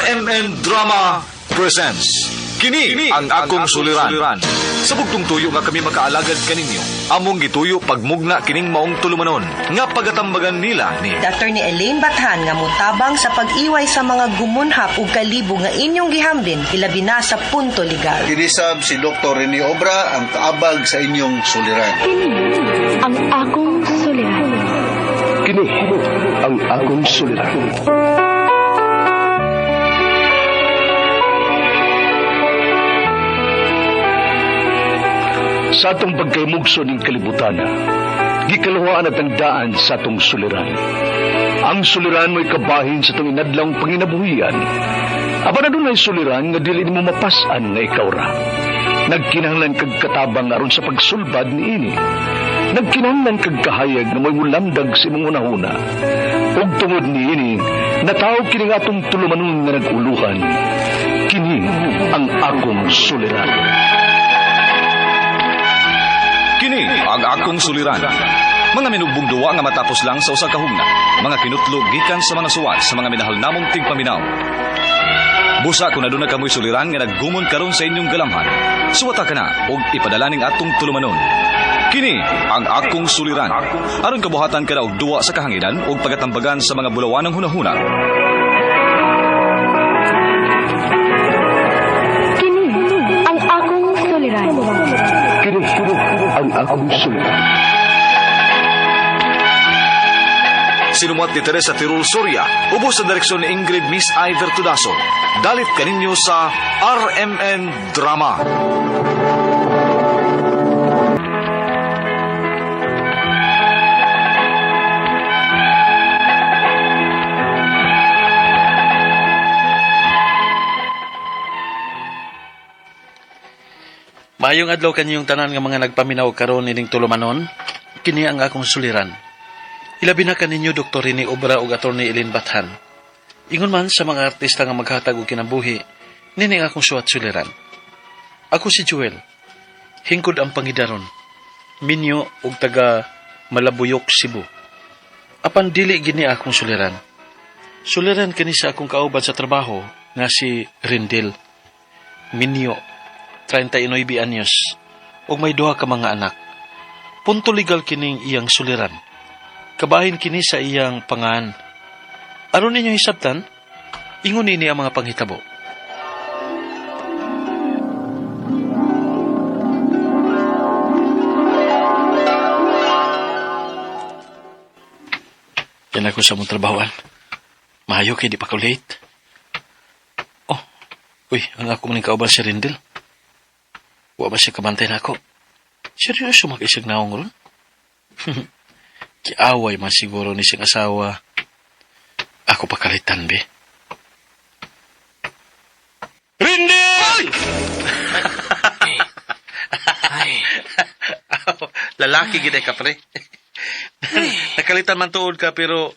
RMN Drama presents Kini ang akong suliran. Sa bugtong tuyo nga kami makaalagad kaninyo, among gituyo pagmugna kining maong tulumanon nga pagatambagan nila ni Attorney Elaine Bathan nga mutabang sa pag-iway sa mga gumunhap ug kalibo nga inyong gihambin ilabi na sa punto legal. Kinisab si Dr. Rene Obra ang kaabag sa inyong suliran. Kini ang akong suliran. Kini ang akong suliran. Sa atong pagkaymugso ning kalibutan, gikaluhaan at ang daan sa atong suliran. Ang suliran mo'y kabahin sa atong inadlawng panginabuhian. Apan adunay suliran nga dili nimo mapas-an nga ikaw ra. Nagkinahanglan kag katabang aron sa pagsulbad niini. Nagkinahanglan kag kahayag nga mo'y mulamdag sa imong hunahuna. Ug tungod niini, nataw kini nga atong tulumanon nga nag-uluhan. Kini ang akong suliran. Kini ang akong suliran. Mga minugbong duwa nga matapos lang sa usa ka hugna. Mga kinutlo gikan sa mga suwat sa mga minahal namong tigpaminaw. Busa kung aduna kamoy suliran nga naggumon karon sa inyong galamhan. Suwata ka na og ipadala ning atong tulumanon. Kini ang akong suliran. Aron kabuhatan ka na og duwa sa kahanginan ug pagatambagan sa mga bulawanang hunahuna. Kini ang akong suliran. Kini ang akong suliran. Sinumuat ni Teresa Tirul Soria, ubos sa direksyon ni Ingrid Miss Iver Tudaso. Dalit kaninyo sa RMN Drama. Maayong adlaw kanyong tanan nga mga nagpaminaw karon ining tulumanon, kini ang akong suliran. Ilabi na kaninyo Dr. Rene Obra ug Attorney Eileen Bathan. Ingon man sa mga artista nga maghatag og kinabuhi, nini ang akong suwat suliran. Ako si Joel. Hingkod ang pangidaron. Minyo og taga Malabuyok, Cebu. Apan dili gini akong suliran. Suliran kini sa akong kauban sa trabaho nga si Rindel. Minyo, 39 anyos, ug may duha ka mga anak. Punto legal kining iyang suliran. Kabahin kini sa iyang pangan. Aron ninyo hisabtan, ingon ini ang mga panghitabo. Yan ako sa mong trabahoan. Mahayo kay di pa ko late. Oh, uy, ang ako maning kauban si Rindel. Wa ba siya kabantay na ako? Seryoso mag-isig naong ron? Kiaway man siguro ni siyang asawa. Ako pakalitan, be. Rindel! Lalaki gid ka, pre. Nakalitan man tuod ka, pero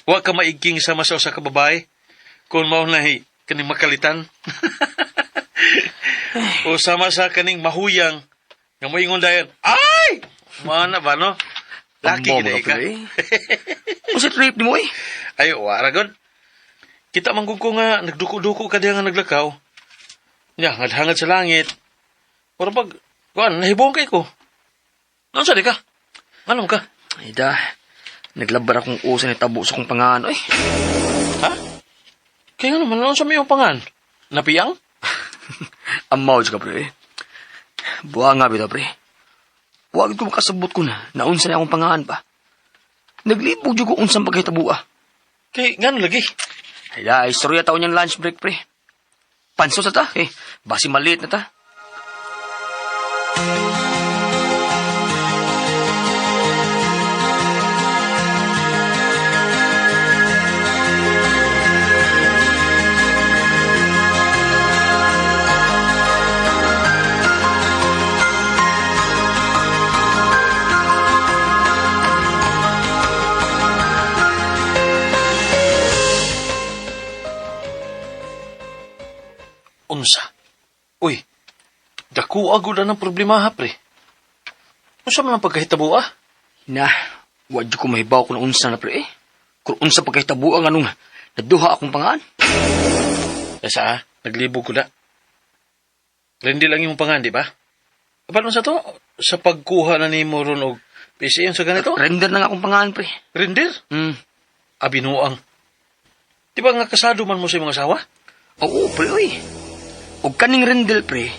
wa ka maigking sama sa usa ka babae. Kung mao na kaning makalitan. O sama sa kaning mahuyang nga moingon dayon. Ay! Mana ba no? Laki Ambo, gid mga ka. pre. Usa trip ni mo eh. Ay, wara gud. Kita man gud ko nga nagduko-duko ka diha nga naglakaw. Nya, hangad sa langit. Ora pag kuan nahibong kay ko. Naunsa di ka? Anong ka? Ay da, naglabar akong usa ni tabo sa akong pangan oy. Ha? Kaya nga naman, naunsa may iyong pangan? Napiyang? Amaw ka pre. Buha nga bitaw pre. Wag ko makasabot ko na naunsa na akong pangan pa. Naglibog jud ko unsang pagkahitabo ah. Kay ngano lagi? Ay da, istorya taon niyang lunch break pre. Panso sa ta eh, basi maliit na ta. Unsa? Uy, dako agud ang problema ha, pre. Unsa man ang pagkahitabo ah? Na, wa jud ko mahibaw kung unsa na pre eh. Kung unsa pagkahitabo ang anong naduha akong pangan. Asa, naglibog ko na. Rendil ang imong pangan, di ba? Paano sa to? Sa pagkuha na nimo ron og PCM sa ganito? Render na nga akong pangalan, pre. Render? Abinuang. Di ba nga kasado man mo sa imong asawa? Oo, pre, uy. Og kaning Rendel, pre.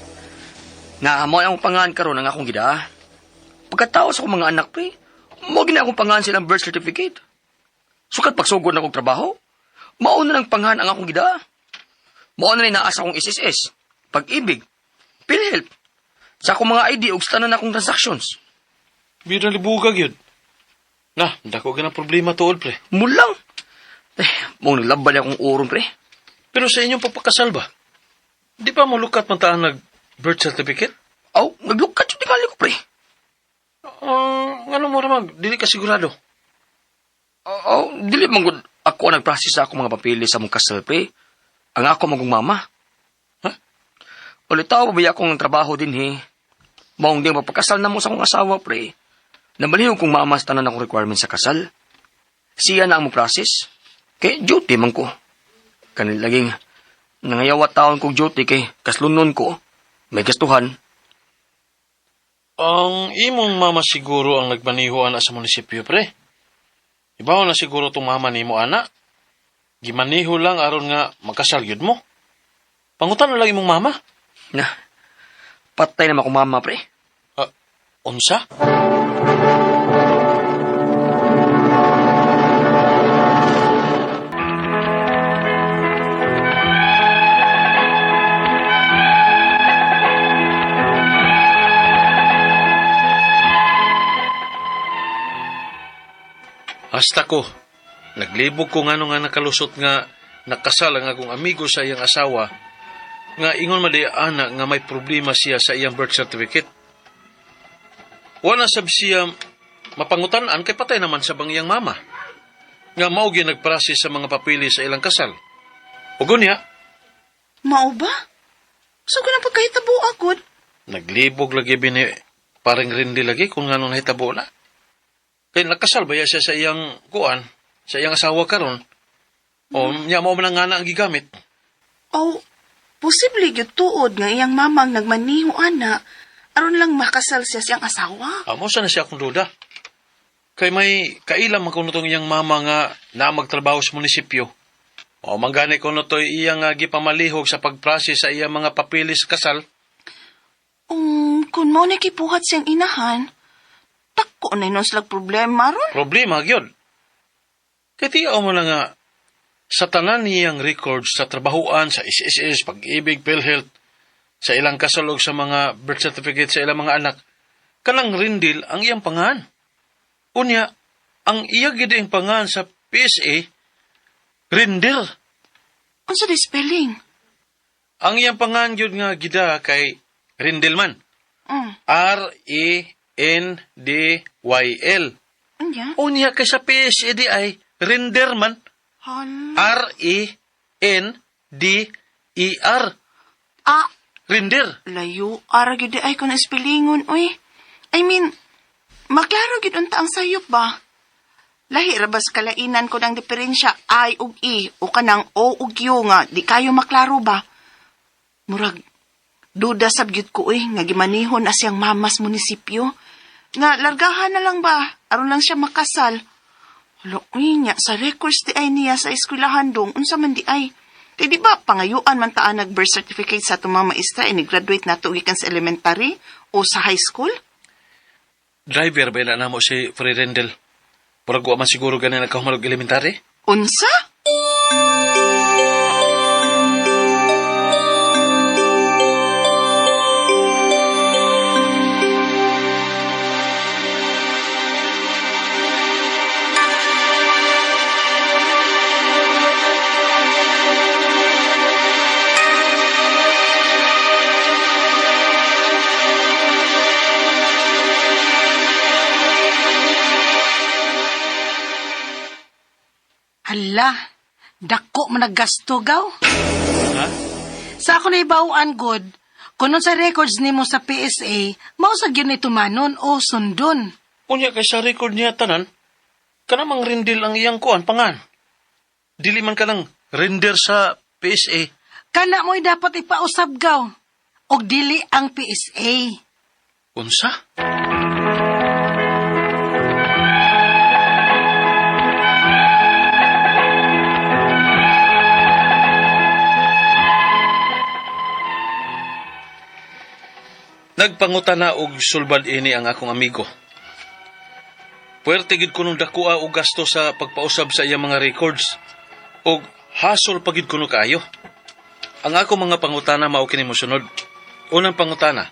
Nga mo ang pangalan karon ang akong gida. Pagkatao sa akong mga anak, pre, mo gina akong pangalan silang birth certificate. Sukat pagsugod na akong trabaho, mao na ng pangalan ang akong gida. Mao na inaasa akong SSS, Pag-ibig, PhilHealth, sa akong mga ID ug sa tanan akong transactions. Bira libugag yun. Na, dako ka ng problema tuod, pre. Mulang. Eh, mo naglabal akong uron, pre. Pero sa inyong pagpakasal ba? Di ba mulukat man taan nag birth certificate? Aw, naglukat yung tingali ko, pre. Ano mo ramag? Dili ka sigurado. Aw, dili man gud ako ang nagprocess sa akong mga papili sa mong kasal, pre. Ang ako magong mama. Ha? Ulit tao, babaya akong trabaho din, he. Maong di mapakasal na mo sa akong asawa, pre. Nabalihog kong mama sa tanan akong requirement sa kasal. Siya na ang mo process. Kay duty man ko. Kanil laging nangayawa taon kong duty kay kaslunon ko. May gastuhan. Ang imong mama siguro ang nagmaniho ana sa munisipyo, pre. Ibaw na siguro tong mama nimo ana. Gimaniho lang aron nga magkasal gyud mo. Pangutan na lang imong mama. Na, patay na akong mama, pre. Unsa? Hasta ko, naglibog ko ngano nga nakalusot nga nakasal ang akong amigo sa iyang asawa nga ingon man di ana nga may problema siya sa iyang birth certificate. Wala sab siya mapangutan-an kay patay naman sa bang iyang mama. Nga mao gyud nagprocess sa mga papili sa ilang kasal. Ug unya, Mao ba? So kanang pagkahitabo agud. naglibog lagi bini parang rindi lagi kung ngano nahitabo na. Kay nakasal ba siya sa iyang kuan, sa iyang asawa karon? O nya mao man ang ngana ang gigamit. Aw, posible gyud tuod nga iyang mama ang nagmaniho ana aron lang makasal siya siyang asawa. Amo sa na siya akong duda. Kay may kailam man kuno tong iyang mama nga naa magtrabaho sa munisipyo. O manggani kuno to iyang gipamalihog sa pagprocess sa iyang mga papilis sa kasal. Kung mao na kipuhat siyang inahan, tako na inon silag problema ron. Problema gyud. Kay tiyaw mo na nga sa tanan niyang records sa trabahoan, sa SSS, Pag-ibig, PhilHealth, sa ilang kasalog sa mga birth certificate sa ilang mga anak, kanang rindil ang iyang pangan. Unya, ang iya gid ang pangan sa PSA, rindil. Unsa di spelling? Ang iyang pangan gyud nga gida kay Rindil man. R-E-N-D-Y-L. Unya? Unya kay sa PSA di ay Rinder man. Hala. R-E-N-D-E-R. Ah, Rinder. layo ara gyud di ay kun spellingon oy. I mean, maklaro gyud unta ang sayop ba? Lahi ra bas kalainan ko ng diferensya I ug E o kanang O ug U nga di kayo maklaro ba? Murag duda sab gyud ko oy nga gimanihon na siyang mamas munisipyo. Nga largahan na lang ba aron lang siya makasal. Hala, uy, nya, sa records di ay niya sa eskwelahan dong, unsa man di ay. Kay di ba, pangayuan man taan nag birth certificate sa atong mga maestra, ini graduate na to gikan sa elementary o sa high school? Driver ba na namo si Free Rendel? Murag wa man siguro ganin nagkahumalog elementary. Unsa? Hala, dako man naggasto gaw. Ha? Sa ako na ibawaan good, kunon sa records nimo sa PSA, mao sa gyud ni tumanon o sundon. Unya kay sa record niya tanan, kanamang rindil ang iyang kuan pangan. Dili man kanang render sa PSA. Kana mo'y dapat ipausab gaw. Og dili ang PSA. Unsa? Nagpanguta na og sulbad ini ang akong amigo. Puwerte gid kuno dakoa og gasto sa pagpausab sa iyang mga records og hasol pa gid kuno kaayo. Ang ako mga pangutana mao kini mosunod. Unang pangutana.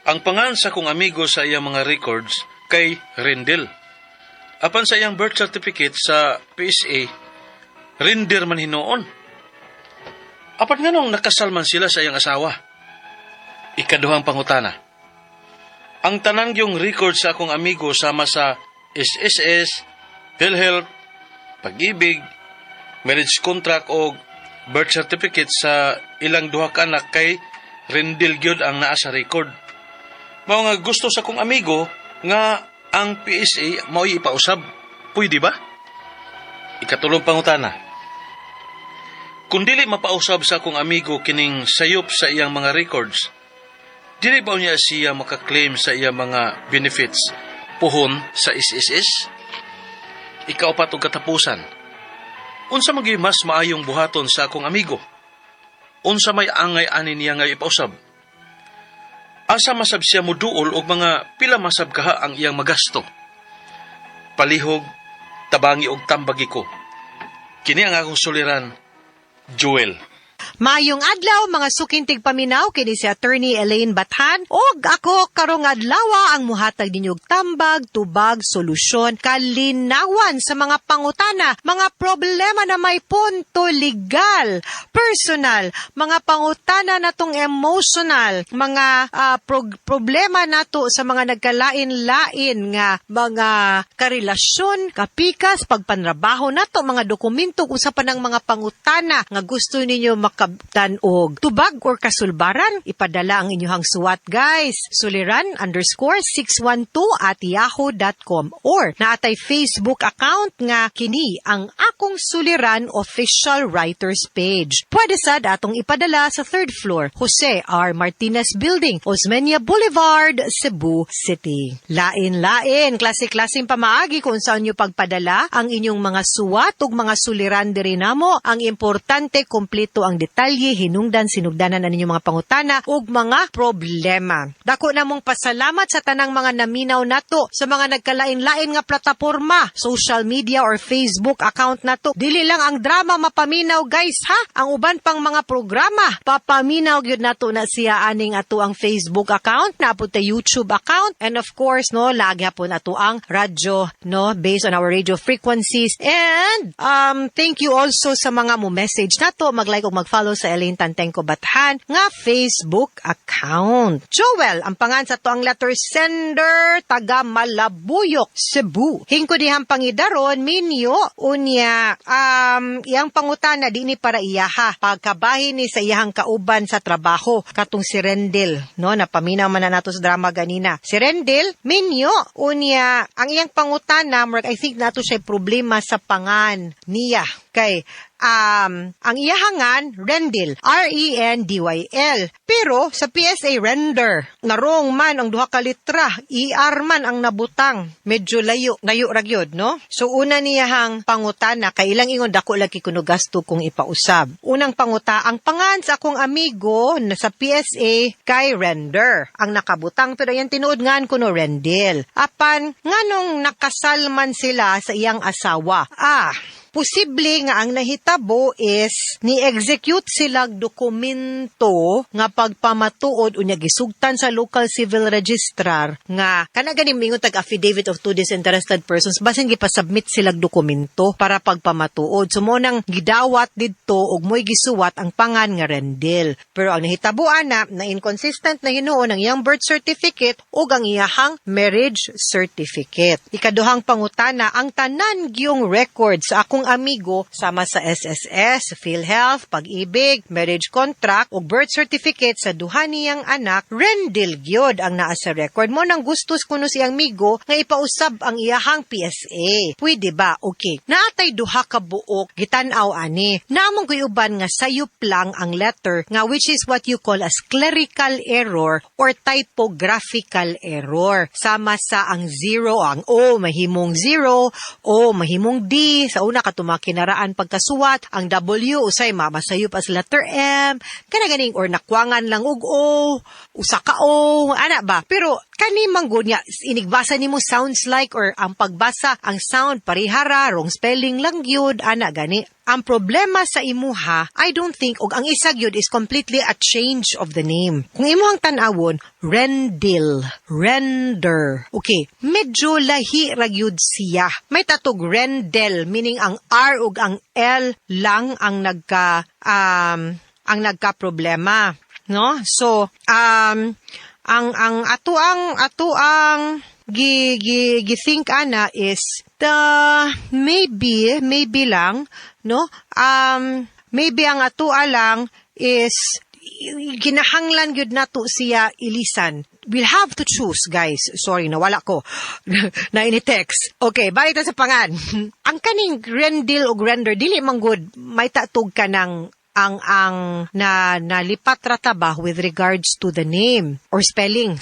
Ang pangan sa akong amigo sa iyang mga records kay Rendel. Apan sa iyang birth certificate sa PSA, Render man hinuon. Apan nganong nakasal man sila sa iyang asawa? Ikaduhang pangutana. Ang tanan yung record sa akong amigo sama sa SSS, PhilHealth, Pag-ibig, marriage contract o birth certificate sa ilang duha ka anak kay Rendel gyud ang naa sa record. Mao nga gusto sa akong amigo nga ang PSA mao'y ipausab. Pwede ba? Ikatulong pangutana. Kung dili mapausab sa akong amigo kining sayop sa iyang mga records, dili ba niya siya makaklaim sa iyang mga benefits puhon sa SSS? Ikaapat og katapusan. Unsa man gyud mas maayong buhaton sa akong amigo? Unsa may angay ani niya nga ipausab? Asa masab siya moduol og mga pila masab kaha ang iyang magasto? Palihog, tabangi og tambagi ko. Kini ang akong suliran, Joel. Maayong adlaw mga suking tigpaminaw, kini si Attorney Elaine Bathan og ako karong adlaw ang muhatag ninyo og tambag, tubag, solusyon, kalinawan sa mga pangutana, mga problema na may punto legal, personal, mga pangutana natong emotional, mga problema nato sa mga nagkalain-lain nga mga karelasyon, kapikas, pagpanrabaho nato, mga dokumento, kung sa panang mga pangutana nga gusto ninyo makabtan og tubag or kasulbaran, ipadala ang inyong suwat, guys. suliran_612@yahoo.com or naatay Facebook account nga kini ang Akong Suliran Official Writers Page. Pwede sad atong ipadala sa third floor, Jose R. Martinez Building, Osmeña Boulevard, Cebu City. Lain-lain, klase-klaseng pamaagi kung saan nyo pagpadala ang inyong mga suwat ug mga suliran diri namo. Ang importante, kompleto ang detalye, hinungdan, sinugdanan ang inyong mga pangutana ug mga problema. Dako namong pasalamat sa tanang mga naminaw nato sa mga nagkalain-lain nga plataporma, social media or Facebook account nato. Dili lang ang drama mapaminaw, guys, ha. Ang uban pang mga programa papaminaw gyud nato na siya aning ato ang Facebook account, na po YouTube account, and of course, no, lagi hapon ato ang radyo, no, based on our radio frequencies. And thank you also sa mga mo message nato, mag-like ug mag-follow sa Elaine Tantengco Bathan nga Facebook account. Joel, ang pangan sa to ang letter sender, taga Malabuyok, Cebu. Hingko dihang pangidaron, minyo, unya, iyang pangutana di ni para iyaha. Pagkabahin ni sa iyahang kauban sa trabaho, katong si Rendel, no, napaminaw man na nato sa drama ganina. Si Rendel, minyo, unya, ang iyang pangutana, I think nato siya problema sa pangan niya. Kay, ang iyahangan, Rendil, Rendyl. Pero sa PSA, Render. Narong man ang duha ka litra, ER man ang nabutang. Medyo layo, layo ra gyud, no? So una niyahang pangutana, kay ilang ingon dako lagi kuno gasto kung ipausab. Unang panguta, ang pangan sa akong amigo na sa PSA kay Render ang nakabutang, pero yan tinuod ngan kuno Rendil. Apan nganong nakasal man sila sa iyang asawa? Posible nga ang nahitabo is ni-execute silag dokumento nga pagpamatuod unya gisugtan sa local civil registrar nga kana gani mingon tag affidavit of two disinterested persons, basin gipasubmit silag dokumento para pagpamatuod. So mo nang gidawat didto og mo'y gisuwat ang pangan nga Rendil. Pero ang nahitabuan na na inconsistent na hinuon ang iyang birth certificate ug ang iyahang marriage certificate. Ikaduhang pangutana, ang tanan giyong record sa akong amigo sama sa SSS, PhilHealth, Pag-ibig, marriage contract ug birth certificate sa duha niyang anak, Rendil gyud ang naa sa record. Mao nang gustos kuno si amigo nga ipausab ang iyahang PSA. Pwede ba? Okay. Naatay duha ka buok gitan-aw ani. Naa man koy uban nga sayop lang ang letter nga, which is what you call as clerical error or typographical error. Sama sa ang zero, ang O mahimong zero, O mahimong D, sa una katong mga kinaraan pagkasuwat, ang W usay masayop as letter M, kana ganing or nakwangan lang og O, usa ka O, ana ba? Pero kani man gud nga inigbasa nimo, sounds like or ang pagbasa, ang sound parehara, wrong spelling lang gyud, ana gani. Ang problema sa imuha, I don't think, og ang isa gyud is completely a change of the name. Kung imuhang tan-awon, Rendil, render. Okay, medyo lahi ra gyud siya. May tatog Rendel, meaning ang R ug ang L lang ang nagka problema, no? So, ang ato ang gi gi gi think ana is the maybe maybe lang, no, maybe ang ato lang is kinahanglan gyud nato siya ilisan. We'll have to choose, guys. Sorry, nawala ko na ini text. Okay, balik ta sa pangan. Ang kaning Rendil ug render, dili man gud may tatog ka ng ang na nalipat ra ba with regards to the name or spelling,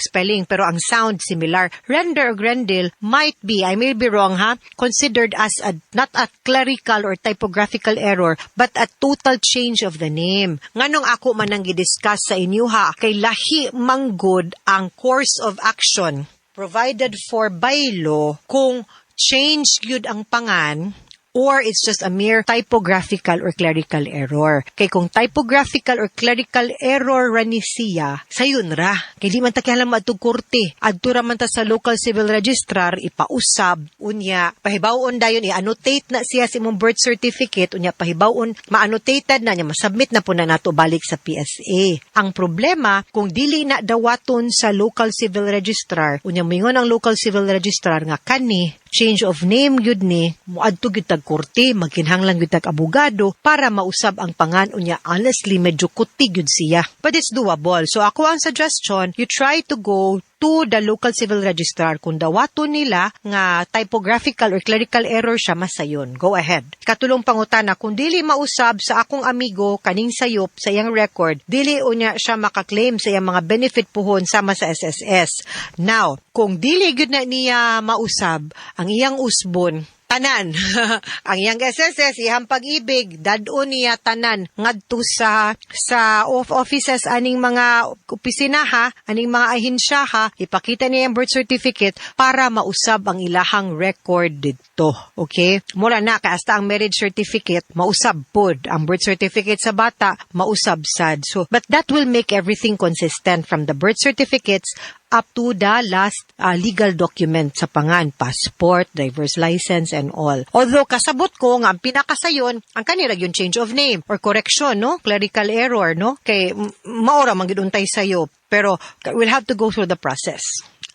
pero ang sound similar. Render or Rendil might be, I may be wrong ha, considered as a not a clerical or typographical error but a total change of the name. Nganong ako man ang gidiscuss sa inyo ha, kay lahi manggod ang course of action provided for by law kung change gyud ang pangan or it's just a mere typographical or clerical error. Kay kung typographical or clerical error ra ni siya, sayon ra. Kay di man ta kinahanglan moadtog korte. Adto ra man ta sa local civil registrar, ipausab, unya, pahibaw-on dayon, i-annotate na siya sa imong birth certificate, unya pahibaw-on, ma-annotated na niya, masubmit na po na nato balik sa PSA. Ang problema, kung dili na dawaton sa local civil registrar, unya mingon ang local civil registrar nga kani, change of name gyud ni, muadto gyud tag korte, magkinahanglan gyud tag abogado para mausab ang pangan. Unya honestly, medyo kuti gyud siya. But it's doable. So ako ang suggestion, you try to go to the local civil registrar. Kung dawaton nila nga typographical or clerical error siya, masayon. Go ahead. Katulong pangutana, kung dili mausab sa akong amigo kaning sayop sa iyang record, dili unya siya makaklaim sa iyang mga benefit puhon sama sa SSS. Now, kung dili gyud na niya mausab ang iyang usbon tanan, ang iyang SSS, iyang Pag-ibig, dad-on niya tanan ngadto sa offices aning mga opisina ha, aning mga ahensya ha, ipakita niya ang birth certificate para mausab ang ilahang record didto. Okay? Mura na ka hasta ang marriage certificate mausab pod, ang birth certificate sa bata mausab sad. So, but that will make everything consistent from the birth certificates up to the last legal document sa pangan, passport, driver's license, and all. Although, kasabot ko nga, ang pinakasayon, ang kanira yung change of name or correction, no? Clerical error, no? Kay, maora man gid untay sayo. Pero, we'll have to go through the process.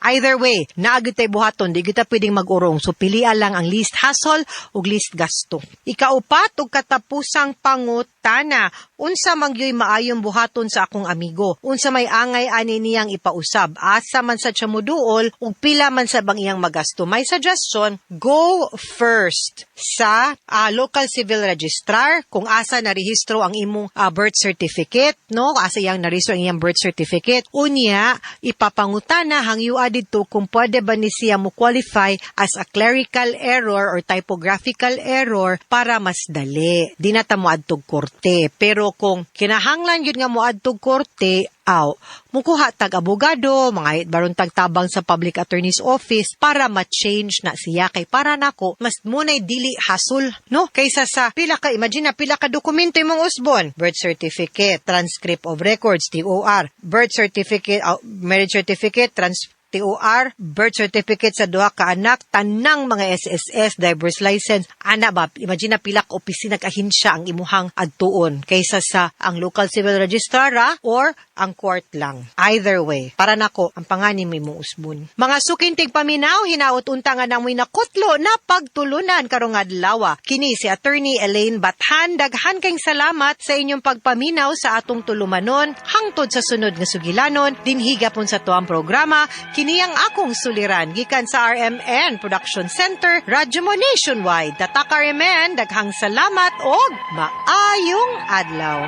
Either way, naa gyud tay buhaton, di kita pwedeng mag-urong. So pilian lang ang least hassle ug least gasto. Ikaupat ug katapusang pangutana, unsa man gyuy maayong buhaton sa akong amigo? Unsa may angay ani niyang ipausab? Asa man sa siya moduol ug pila man sa bang iyang magasto? My suggestion, go first sa local civil registrar kung asa narehistro ang imong birth certificate, no? Asa iyang narehistro ang iyang birth certificate. Unya, ipapangutana, hangyoa didto kung pwede ba ni siya mo qualify as a clerical error or typographical error para mas dali. Di na ta moadtog korte. Pero kung kinahanglan gyud nga moadtog korte, aw, mukuha tag abogado, mga baron tag tabang sa public attorney's office para ma-change na siya, kay para nako mas munay dili hassle, no? Kaysa sa pila ka, imagine na pila ka dokumento imong usbon: birth certificate, transcript of records, TOR, birth certificate, marriage certificate, TOR, birth certificate sa duha ka anak, tanang mga SSS, driver's license, ana ba, imagine na pila ka opisina, ka ahensya ang imuhang adtuon kaysa sa ang local civil registrar or ang court lang. Either way, para nako ang panganim may mong usbon. Mga suking tigpaminaw, hinaot unta nga namoy nakutlo na pagtulunan karong adlaw. Kini si Attorney Elaine Bathan, daghan kayong salamat sa inyong pagpaminaw sa atong tulumanon hangtod sa sunod nga sugilanon dinhi gapon sa tuang programa kini ang akong suliran gikan sa RMN Production Center, Radyo Mo Nationwide. Tatak RMN, daghang salamat og maayong adlaw.